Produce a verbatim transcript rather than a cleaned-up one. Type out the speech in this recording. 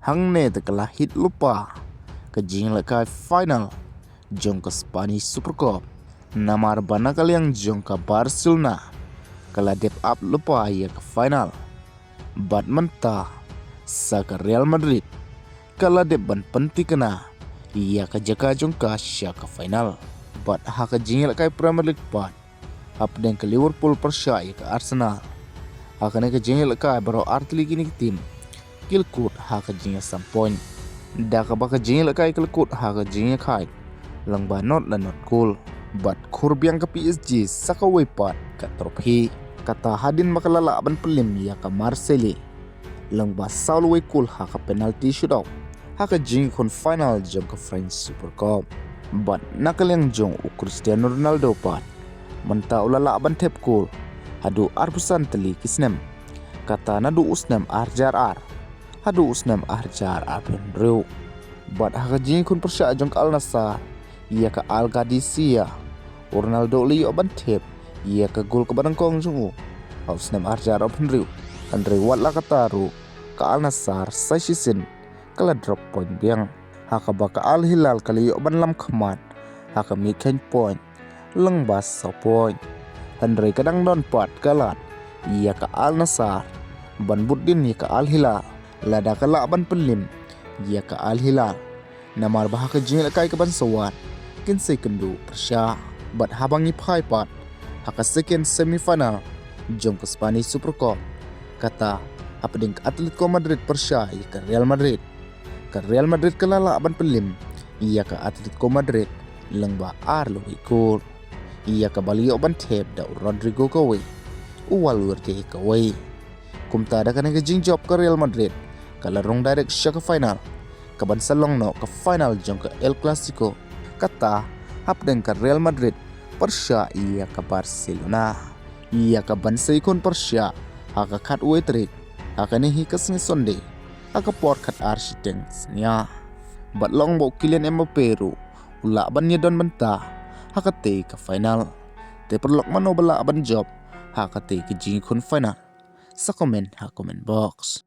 Hangne te ka la hit lypa ka jingïalehkai final jong ka Spanish Super Cup, namar ba na ka liang jong ka Barcelona ka la dep ap lypa ïa ka final. Bad mynta sa ka Real Madrid ka la dep ban pynthikna ïa ka jaka jong ka sha ka final. Bad ha ka jingïalehkai Premier League pat, hapdeng ka Liverpool pyrshah ïa ka Arsenal, ha kane ka jingïalehkai baroh artylli kine ki team ki la kut ha ka jingïasam point. Da kaba ka jingïalehkai ka la kut ha ka jingïakhai lyngba not la not goal. Bad khur biang ka P S G sa kawei pat ka trophy. Kata hadien ba ka la lah ban pynlem ïa ka Marseille lyngba saw lawei goal ha ka penalty shootout ha ka jingïakhun final jong ka French Super Cup. Bad na ka liang jong u Cristiano Ronaldo pat, mynta u la lah ban thep goal haduh arphew san tylli ki snem, kata naduh u snem ar hajar ar haduh u snem ar hajar arphew hynriew. Bad ha ka jingïakhun pyrshah jong ka Al Nassr ïa ka Al Qadisiyah, u Ronaldo u la ïoh ban thep ïa ka goal kaba nyngkong jong u ha u snem ar hajar arphew hynriew. Hynrei wat la katta ruh, ka Al Nassr sa shisien ka la drop point biang, ha kaba ka Al Hilal ka la ïoh ban lam khmat ha ka mihkheiñ point lyngba saw point. Hynrei ka dang don pat ka lad ïa ka Al Nassr ban bud dien ïa ka Al Hilal lada ka lah ban pynlem ïa ka Al Hilal, namar ba ha ka jingïalehkai kaban sa wan kin sa ïakynduh pyrshah. Bad haba ngi phai pat ha ka second semi final jong ka Spanish Super Cup, kata hapdeng ka Atletico Madrid pyrshah ïa ka Real Madrid, ka Real Madrid ka la lah ban pynlem ïa ka Atletico Madrid lyngba ar lawei goal, ïa kaba la ïoh ban thep da u Rodrygo kawei, u Valverde kawei. Kumta da kane ka jingjop ka Real Madrid ka la rung direct sha ka final, kaban sa long noh ka final jong ka El Clasico. Kata hapdeng ka Real Madrid pyrshah ïa ka Barcelona, ïa kaban sa ïakhun pyrshah ha ka khatwei tarik, ha kane hi ka sngi Sunday, ha ka por khatar shiteng synñia. Bad long ba u Kylian Mbappe ruh u lah ban ïadon bynta ha katei ka final. Te paralok, mano ba lah ban jop ha katei ka jingïakhun final? Sa comment ha comment box.